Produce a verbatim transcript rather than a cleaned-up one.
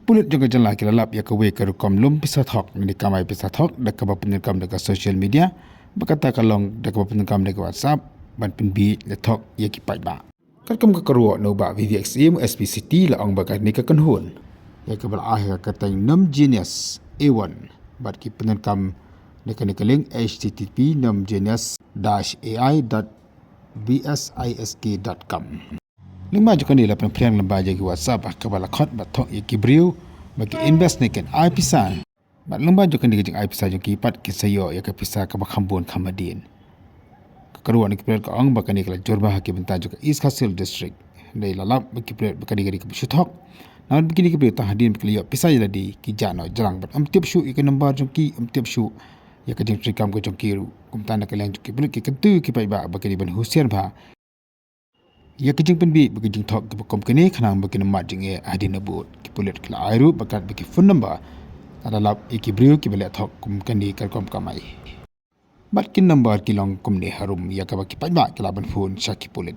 pulit jong ka jylla ki la lap ïa kawei ka rukom lum pisa thok ne kamai pisa thok da kaba pyndonkam da ka social media, ba kata ka long da kaba pyndonkam da ka WhatsApp ban pynbiej leh thok ïa ki paidbah. Katkum ka kyrwoh na u Bah Vivian Syiem, S P City, la ong ba kane ka kynhun ïa kaba la ai ha ka kyrteng Nom Genius A one bad ki pyndonkam da kane ka link, H T T P nom genius dash A I dot B S I S K dot com. Lyngba jong kane la pynphriang lyngba jong ki WhatsApp ha kaba la khot bad thok ïa ki briew ba ki invest ne kin ai pisa. Bad lyngba jong kane ka jingai pisa jong ki pat kin sa ïoh ïa ka pisa kaba kham bun kham hadien. Ka kyrwoh na ki pulit ka ong ba kane ka la jur bha ha ki bynta jong ka East Khasi Hills District. Dei la lap ba ki pulit ba kane ka dei kaba shu thok. Namar ba kine ki briew tang hadien ba ki la ïoh pisa ïa lade ki jah noh jrang bad ym tip shuh ïa ka number jong ki, ym tip shuh ïa ka jingtrei kam ka jong ki ruh. Kumta na ka liang jong ki pulit ki kyntu ïa ki paidbah ba ki dei ban husiar bha ïa ka jingpynbiej bad ka jingthok kiba kum kine khnang ba kin ym mad jingeh hadien ba bud. Ki pulit ki la ai ruh bad kat bad ki phone number lada lap ïa ki briew kiba leh thok kum kane ka rukom kamai. Bad ki number ki long kumne harum ïa kaba ki paidbah ki lah ban phone sha ki pulit.